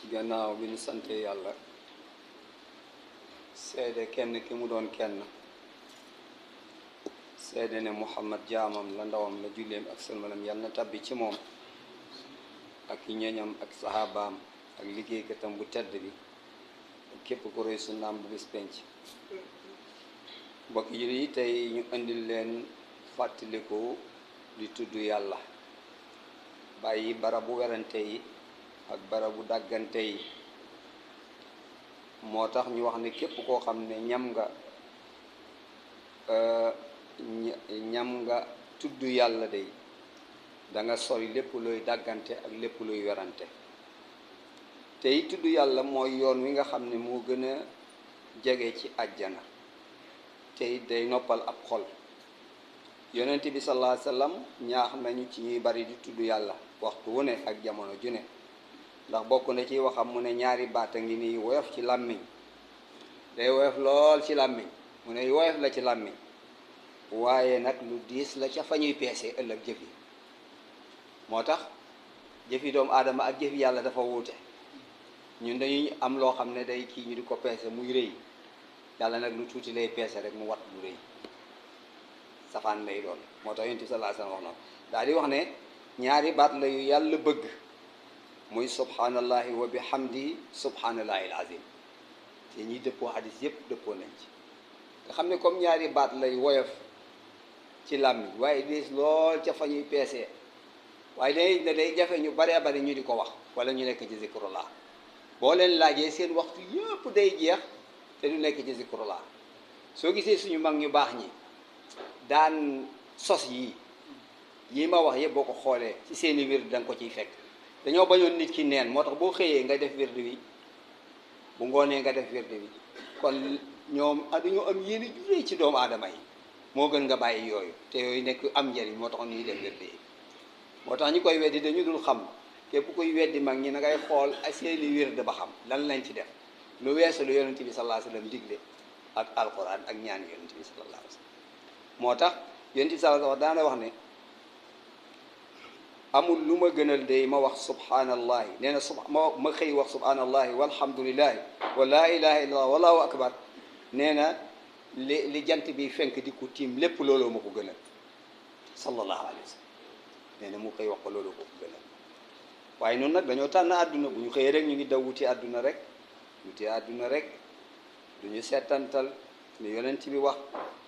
gannaaw bi ñu sante yàlla seede kenn ki mu doon kenn seede ne muhammad jaamam la ndawam la julleem ak sëlmalam yàlla na tabbi ci moom ak ñoñam ak sahabaam ak liggéeykatam bu tedd bi ak képp ku roy sunnaam bu bis penc mbokk yi tey ñu indil leen fàttaliku di tudd yàlla bàyyi barabu werante yi ak barabu dàggante yi moo tax ñu wax ne képp koo xam ne ñam nga tudd yàlla day da nga sori lépp luy dàggante ak lépp luy werante tey tudd yàlla mooy yoon wi nga xam ne moo gën a jege ci àjjana tey day noppal ab xol yonent bi sallallahu alayhi wasallam ñaax nañu ci ñuy bari di tudd yàlla waxtu wu ne ak jamono ju ne ndax bokk na ci waxam mu ne ñaari baat a ngi nii woyof ci làmmiñ day woyof lool ci làmmiñ mu ne woyof la ci làmmiñ waaye nag lu diis la ca fa ñuy peese ëllëg jëf yi moo tax jëfi doomu aadama ak jëfi yàlla dafa wuute ñun dañuy am loo xam ne day kii ñu di ko peese muy rëy yàlla nag lu tuuti lay peese rek mu wat lu rëy safaan lay doon moo tax yonent bi sallallahu alayhi wasallam wax na daal di wax ne ñaari baat la yu yàlla bëgg muy subhanallahi wa bihamdi subhanallahi alazim te ñiy dëppoo xadis yépp dëppoo nañ ci nga xam ne comme ñaari baat lay woyof ci làmmiñ waaye diis lool ca fa ñuy peesee waaye day jafe ñu bare bari ñu di ko wax wala ñu nekk ci zikrullah boo leen laajee seen waxtu yëpp day jeex te du nekk ci zikrullah soo gisee suñu mag ñu baax ñi daan sos yii ma wax yëpp boo ko xoolee ci seeni wird da nga ko ciy fekk dañoo bañoon nit ki neen moo tax boo xëyee nga def wird wi bu ngoonee nga def wird wi kon ñoom dañoo am yéene ju rëy ci doomu aadama yi moo gën nga bàyyi yooyu te yooyu nekk am njariñ moo tax ñuy def wird yi moo tax ñi koy weddi dañu dul xam képp kuy weddi mag ñi na ngay xool ak seeni wird ba xam lan lañ ci def lu weesu lu yonent bi sallallahu alayhi wasallam digle ak alquran ak ñaan yonent bi sallallahu alayhi wasallam moo tax yonent bi sallallahu alayhi wasallam daana wax ne amul lu ma gënal day ma wax subhanallahi nee na ma xëy wax subhanallahi walhamdulillahi wa laa ilaha illallah wallahu akbar nee na li jant bi fenk di ko tiim lépp looloo ma ko gënal sallallahu alayhi wa sallam nee na mu xëy wax ko looloo ma ko gënal waaye noonu nag dañoo tànn àdduna bu ñu xëyee rek ñu ngi daw wuti àdduna rek duñu seetantal li yonent bi wax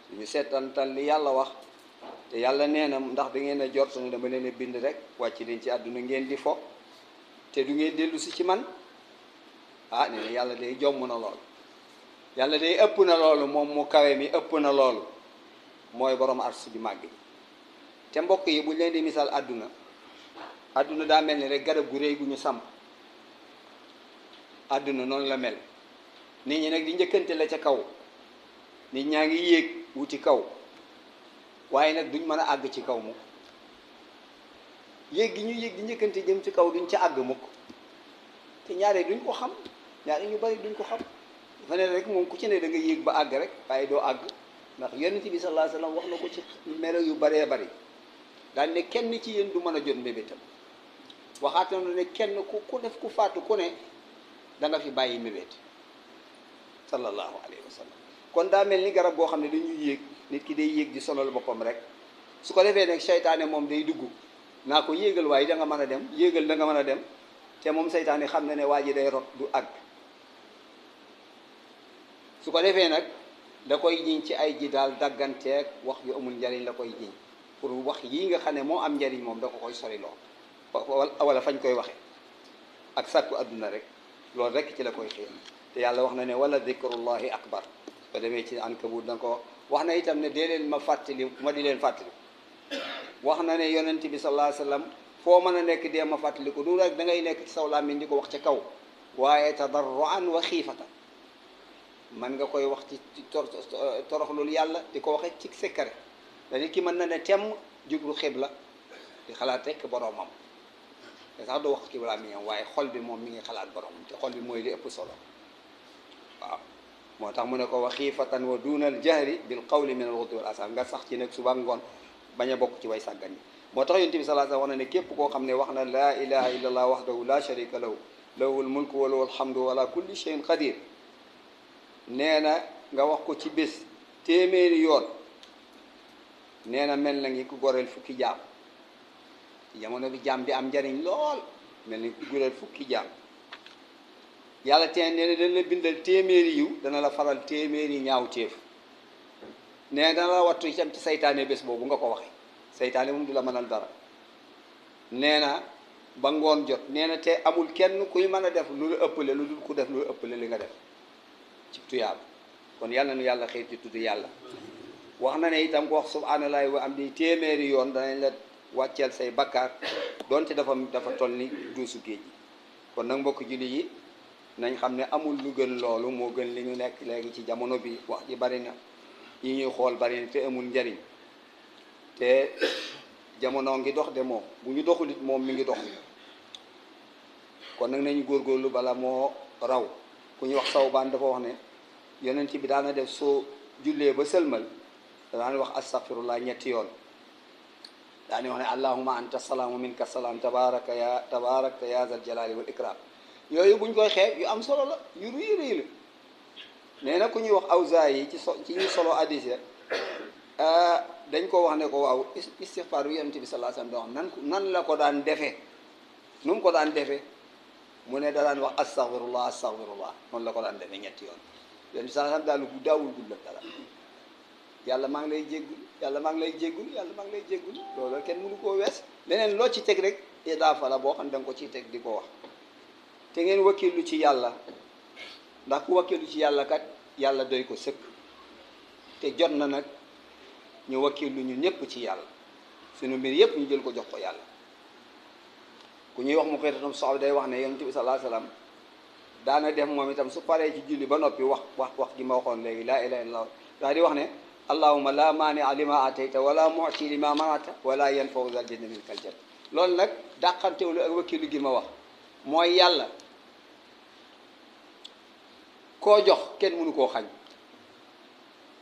duñu seetantal li yàlla wax te yàlla nee na ndax da ngeen a jort ne dama leen a bind rek wàcc leen ci àdduna ngeen di fo te du ngeen dellu si ci man nee na yàlla day jomm na loolu yàlla day ëpp na loolu moom mu kawe mi ëpp na loolu mooy borom ars ju màgg te mbokk yi bu leen di misaal àdduna daa mel ni rek garab gu réy gu ñu samp àdduna noonu la mel nit ñi nag di njëkkante la ca kaw nit ñaa ngi yéeg wuti kaw waaye nag duñ mën a àgg ci kaw mukk yéeg gi ñu yéeg di njëkkante jëm ci kaw duñ ca àgg mukk te ñaare duñ ko xam ñaare ñu bari duñ ko xam dafa ne rek moom ku ci ne da nga yéeg ba àgg rek waaye doo àgg ndax yonent bi sallallahu alayhi wasallam wax na ko ci melo yu baree bari daal ne kenn ci yéen du mën a jot mbébétam waxaat na ne kenn ku def ku faatu ku ne da nga fi bàyyi mbébét sallallahu alayhi wasallam kon daa mel ni garab goo xam ne dañuy yéeg nit ki day yéeg di sonal boppam rek su ko defee nag seytaane moom day dugg naa ko yéegal waaye da nga mën a dem yéegal da nga mën a dem te moom seytaane xam na ne waa ji day rot du àgg su ko defee nag da koy jiñ ci ay ji daal dagganteeg wax yu amul njariñ la koy jiñ pour wax yii nga xam ne moo am njariñ moom da ko koy sori loo wala fañ koy waxe ak sàkku adduna rek loolu rek ci la koy xëy te yàlla wax na ne wala dikrullahi akbar ba demee ci Ankabut da nga ko wax na itam ne dee leen ma fàttali ma di leen fàttali wax na ne yonent bi sallallahu alayhi wasallam foo mën a nekk dee ma fàttali ko du rek da ngay nekk ci saw làmmiñ di ko wax ca kaw waaye tadarruan wa xiifatan man nga koy wax ci toroxlul yàlla di ko waxe ci sekkare da nit ki mën na ne temm jublu xibla di xalaat rekk boroomam te sax du wax ci làmmiñam waaye xol bi moom mi ngi xalaat boroomam te xol bi mooy li ëpp solo waaw moo tax mu ne ko wa xiifatan wa dunal jahri bil qawli min al ghudwi wal asal nga sax ci nag suba ngoon bañ a bokk ci way sàggan yi moo tax yonent bi sallallahu alayhi wa sallam wax na ne képp koo xam ne wax na laa ilaha illa allah wahdahu la sharika lahu lahul mulku wa lahul hamdu wala kulli shay'in qadir nee na nga wax ko ci bés téeméeri yoon nee na mel na ngi ku goreel fukki jaam ci jamono bi jaam di am njariñ lool mel ni ku goreel fukki jaam yàlla teen nee na dana la bindal téeméeri yiw dana la faral téeméeri ñaaw téef nee na dana la wattu itam ci saytaane bés boobu nga ko waxe saytaane moom du la mënal dara nee na ba ngoon jot nee na te amul kenn kuy mën a def lu la ëppale lu dul ku def lu la ëppale li nga def ci tuyaab kon yàlla nu yàlla xëy ci tudd yàlla wax na ne itam ko wax subhaanallahi wa am di téeméeri yoon danañ la wàcceel say bakkaar donte dafa toll ni duusu géej gi kon nag mbokk julli yi nañ xam ne amul lu gën loolu moo gën li ñu nekk léegi ci jamono bi wax ji bari na yi ñuy xool bari na te amul njariñ te jamono ngi dox de moom bu ñu doxul it moom mi ngi dox kon nag nañu góorgóorlu bala moo raw ku ñu wax Sawbaan dafa wax ne yonent bi daana def soo jullee ba sëlmal daana wax astaghfirullah ñetti yoon daani wax ne allahumma anta salaamu minka salaam tabarakta ya zal jalali wal ikram yooyu buñ koy xeeb yu am solo la yu rëy rëy la nee na ku ñuy wax Awzaayi ci ñu solo hadiis dañ ko wax ne ko waaw istighfar bi yonent bi sallallahu alayhi wasallam wax nan la ko daan defee nu mu ko daan defee mu ne da daan wax astaghfirullah astaghfirullah noonu la ko daan defee ñetti yoon yonent bi sallallahu alayhi wasallam daal daawul gudd dara yàlla maa ngi lay jéggul yàlla maa ngi lay jéggul yàlla maa ngi lay jéggul loolu kenn mënu koo wees leneen loo ci teg rek idaafa la boo xam ne da nga ko ciy teg di ko wax te ngeen wakkilu ci yàlla ndax ku wakkilu ci yàlla kat yàlla doy ko sëkk te jot na nag ñu wakkilu ñu ñëpp ci yàlla suñu mbir yëpp ñu jël ko jox ko yàlla ku ñuy wax mu koy tam soxla day wax ne yonent bi sallallahu alayhi wasallam daana def moom itam su paree ci julli ba noppi wax gi ma waxoon léegi laa ilaha illallah daa di wax ne allahumma la maani'a lima atayta wala mu'ti lima manata wala yanfa'u zal jaddi minkal jadd loolu nag dàqantewlu ak wakkilu gi ma wax mooy yàlla koo jox kenn mënu koo xañ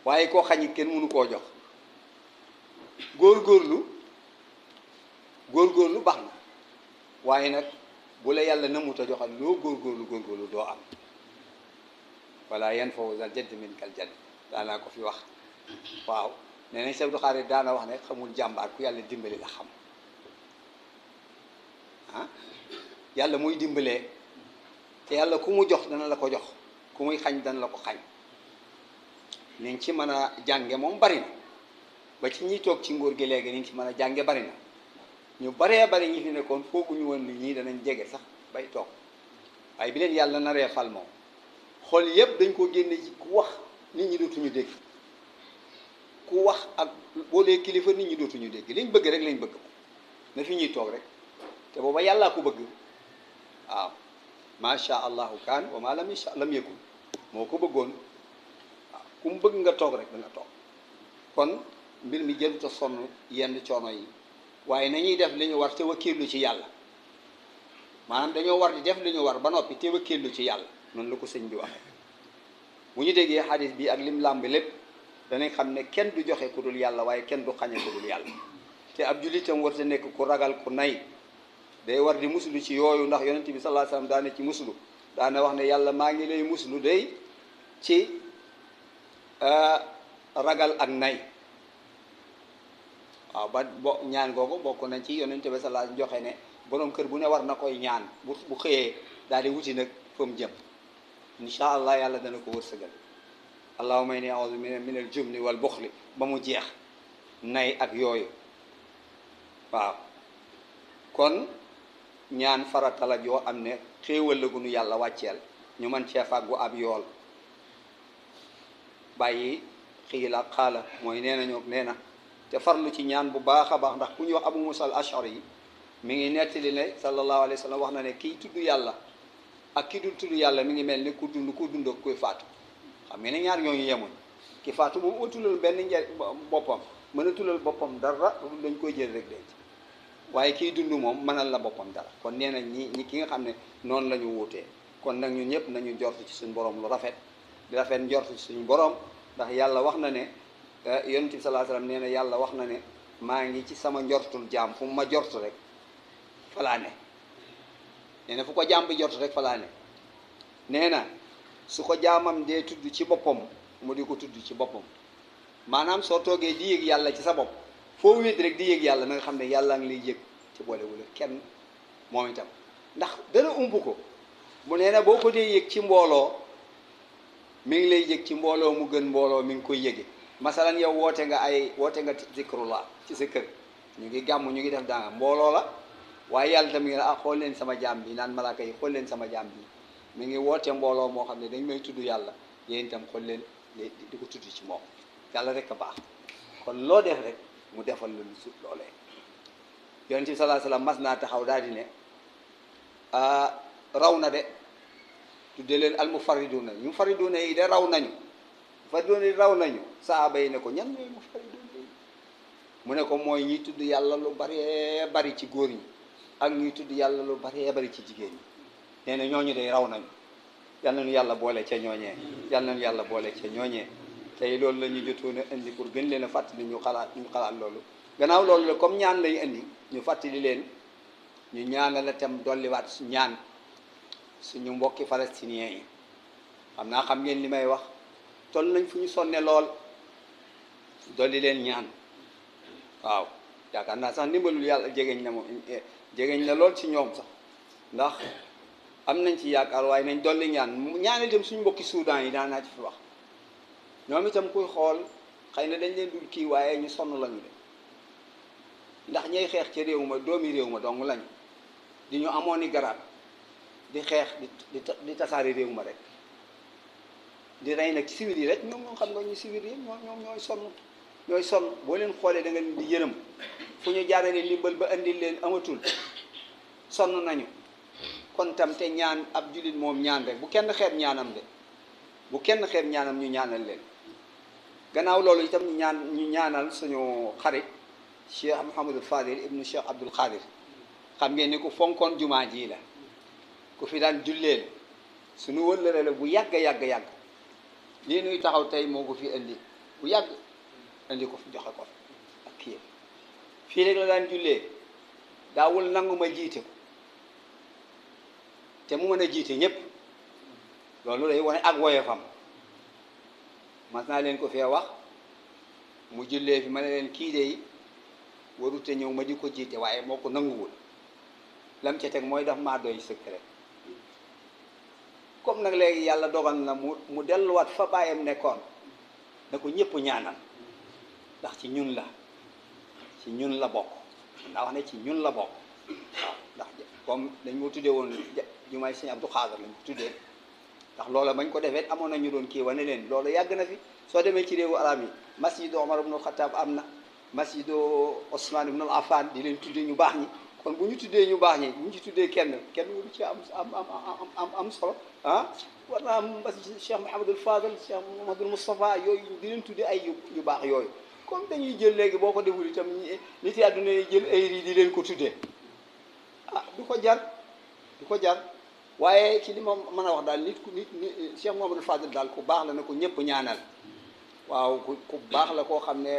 waaye koo xañit kenn mënu koo jox góorgóorlu baax na waaye nag bu la yàlla namut a joxal loo góorgóorlu doo am wala yanfa'u zal jaddi minkal jadd daanaa ko fi wax waaw nee nañ Seydou Xaari daana wax ne xamul jàmbaar ku yàlla dimbali la xam yàlla muy dimbalee te yàlla ku mu jox dana la ko jox ku muy xañ dana la ko xañ niñ ci mën a jànge moom bari na ba ci ñiy toog ci nguur gi léegi niñ ci mën a jànge bari na ñu baree bari ñi fi nekkoon fooguñu woon ni ñii danañ jege sax bay toog waaye bi leen yàlla naree fal moom xol yépp dañ ko génne ci ku wax nit ñi dootuñu dégg ku wax ak boo dee kilifa nit ñi dootuñu dégg liñ bëgg rek lañ bëgg na fi ñuy toog rek te booba yàllaa ko bëgg waaw macha allahu kaan wa ma lam yasha lam yakun moo ko bëggoon waaw ku mu bëgg nga toog rek da nga toog kon mbir mi jëlut a sonn yenn coono yi waaye nañuy def li ñu war te wakkiirlu ci yàlla maanaam dañoo war di def li ñu war ba noppi te wakkiirlu ci yàlla noonu la ko sëñ bi waxee bu ñu déggee xadis bi ak lim làmb lépp danañ xam ne kenn du joxe ku dul yàlla waaye kenn du xañe ku dul yàlla te ab jullitam war te nekk ku ragal ku nay day war di muslu ci yooyu ndax yonent bi sallallahu alayhi wasallam daane ci muslu daana wax ne yàlla maa ngi lay muslu day ci ragal ak nay waaw ba ñaan googu bokk nañ ci yonent bi sallallahu alayhi wasallam joxe ne borom kër bu ne war na koy ñaan bu xëyee daal di wuti nag fa mu jëm incha allah yàlla dana ko wërsëgal allahumma inni a'udhu min al jubni wal buxli ba mu jeex nay ak yooyu waaw kon ñaan farata la joo am ne xéewal la gu nu yàlla wàcceel ñu mën cee fàggu ab yool bàyyi xiila xaala mooy nee nañu nee na te farlu ci ñaan bu baax a baax ndax ku ñuy wax abu musa al ashari yi mi ngi nettali ne sallallahu alayhi wa sallam wax na ne kiy tudd yàlla ak ki dul tudd yàlla mi ngi mel ni ku dund ak kuy faatu xam nga ne ñaar ñooñu yemuñ ki faatu moom ëttulal benn boppam mën a tulal boppam dara dañ koy jël rek denc waaye kiy dund moom mënal la boppam dara kon nee na ñi ki nga xam ne noonu la ñu wuutee kon nag ñun ñëpp nañu njort ci suñu borom lu rafet di rafet njort ci suñu borom ndax yàlla wax na ne yonent bi sallallahu alayhi wasallam nee na yàlla wax na ne maa ngi ci sama njortul jaam fu mu ma jort rek falaa ne nee na fu ko jaam bi jot rek fa laa ne. nee na su ko jaamam dee tudd ci boppam mu di ko tudd ci boppam, maanaam soo toogee di yëg yàlla ci sa bopp foo wéet rek di yëg yàlla na nga xam ne yàlla ngi lay yëg ci boolewula kenn moom itam, ndax dara ump ko. mu nee na boo ko dee yëg ci mbooloo mi ngi lay yëg ci mbooloo mu gën mbooloo mi ngi koy yëge. masalan yow woote nga zikrullah ci sa kër, ñu ngi gàmm ñu ngi def danga mbooloo la, waaye yàlla tamit ne xool leen sama jaam bi, naan malaaka yi xool leen sama jaam bi mi ngi woote mbooloo moo xam ne dañ may tudd yàlla, yéen itam xool leen di ko tudd ci moom. yàlla rek a baax, kon loo def rek mu defal lu sut loolee. yonent bi sallallahu alayhi wasallam mas naa taxaw daal di ne raw na de, tudde leen almufarriduna, ñu mufarriduna yi de raw nañu, mufarriduna yi raw nañu. saaba yi ne ko ñan ñooy mufarriduna yi? mu ne ko mooy ñiy tudd yàlla lu baree bari ci góor ñi ak ñuy tudd yàlla lu baree bari ci jigéen ñi. nee na ñooñu de raw nañu. yal nañu yàlla boole ca ñooñee, yal nañu yàlla boole ca ñooñee. tey loolu la ñu jotoon a indi pour gën leen a fàttali ñu xalaat loolu. gannaaw loolu la comme ñaan lay indi, ñu fàttali leen ñu ñaanal itam dolliwaat su ñaan suñu mbokki palestiniens yi. xam naa xam ngeen li may wax, toll nañ fu ñu sonne lool, dolli leen ñaan. waaw yaakaar naa sax ndimbalul yàlla jegeñ na moom, jegeñ na lool ci ñoom sax, ndax am nañ ci yaakaar, waaye nañ dolli ñaan itam suñu mbokki Soudan yi daan naa ci fi wax. ñoom itam kuy xool xëy na dañ leen dul kii, waaye ñu sonn lañu de, ndax ñay xeex ci réew ma doomi réew ma dong lañu, di ñu amoon i garaat di xeex di tasaari réew ma rek, di rey nag civil yi rek. ñoom xam nga ñu civil yi ñoom ñooy sonn boo leen xoolee da nga leen di yërëm. fu ñu jaarale ndimbal ba indi leen amatul, sonn nañu. kon tam te ñaan ab jullit moom ñaan rek, bu kenn xeeb ñaanam de, bu kenn xeeb ñaanam, ñu ñaanal leen. gannaaw loolu itam ñu ñaanal suñu xarit Cheikh Mouhamadul Fadil ibnu Cheikh Abdoul Khadir. xam ngeen ni ku fonkoon jumaa ji la, ku fi daan julleel, suñu wëllëre la bu yàgg. lii nuy taxaw tey moo ko fi indi bu yàgg, indi ko fi joxe ko ak kii fii rek la daan jullee, daawul nangu ma jiite ko, te mu mën a jiite ñépp. loolu day wane ak woyofam. mas naa leen ko fee wax, mu jullee fi ma ne leen kii de warute ñëw ma di ko jiite, waaye moo ko nanguwul. lam ca teg mooy daf maa doy sëkk rek. comme nag léegi yàlla dogal na mu delluwaat fa baayam nekkoon, na ko ñëpp ñaanal, ndax ci ñun la bokk. ndax wax ne ci ñun la bokk. waaw ndax comme dañ moo tuddee woon jumaay Sëñ Abdou Khadre lañ ko tuddee, ndax loola bañ ko defee amoon na ñu doon kii wane leen loolu yàgg na fi. soo demee ci réewu arab yi, masjidu Omar ibn Khattab am na, masjidu Osman ibn Affan, di leen tuddee ñu baax ñi. kon bu ñu tuddee ñu baax ñi, bu ñu ci tuddee kenn waru ci am solo war naa am Cheikh Mouhamadul Fadel, Cheikh Mouhamadul Moustapha, yooyu di leen tuddee ay yu baax yooyu. comme dañuy jël léegi boo ko deful itam nit yi àdduna yi jël ay rii di leen ko tuddee, du ko jar. waaye ci li ma mën a wax daal nit Cheikh Mouhamadul Fadel daal ku baax la, na ko ñëpp ñaanal. waaw ku baax la koo xam ne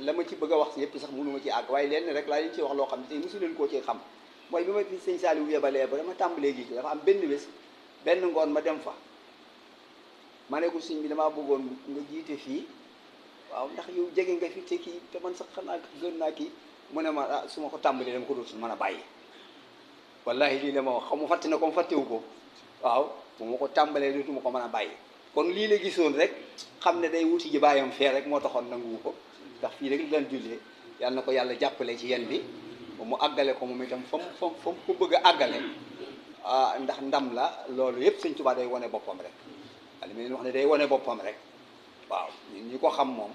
la ma ci bëgg a wax si yëpp sax mënu ma ci àgg, waaye lenn rek laa leen ci wax loo xam ne tey mosu leen koo ci xam. mooy bi ma fi sëñ Saliou yebalee ba dama tàmbalee gi dafa am benn bés benn ngoon ma dem fa, ma ne ko sëñ bi damaa bëggoon nga jiite fii. waaw ndax yow jege nga fi te kii te man sax xanaa gën naa kii. mu ne ma su ma ko tàmbalee dama ko dootul mën a bàyyi. wallahi lii la ma wax, xam mu fàtte na ko mu fàttewu ko. waaw bu ma ko tàmbalee dootuma ko mën a bàyyi. kon lii la gisoon rek xam ne day wuti ji bàyyam fee rek moo taxoon nanguwu ko, ndax fii rek la daan jullee. yàlla na ko yàlla jàppale ci yen bi ba mu àggale ko moom itam fa mu ko bëgg a àggale. ndax ndam la loolu yëpp Sëñ Tuubaa day wane boppam rek. li ma leen wax ne day wane boppam rek. waaw ñun ñi ko xam moom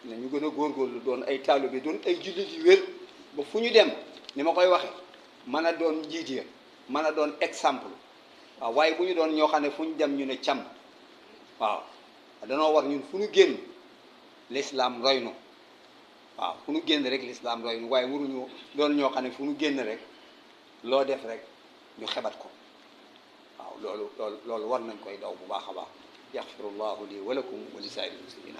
nañu gën a góorgóorlu doon ay taalibe doon ay jullit yu wér ba fu ñu dem ni ma koy waxe mën a doon njiit ya mën a doon exemple. waaw waaye bu ñu doon ñoo xam ne fu ñu dem ñu ne càmm. waaw danoo war ñun fu ñu génn l'islam roy nu. waaw fu ñu génn rek l'islam roy nu, waaye waruñu doon ñoo xam ne fu ñu génn rek loo def rek ñu xebat ko. waaw loolu war nañ koy daw bu baax a baax. yaxfirullahu li wa lakum wa li saa'iril muslimina.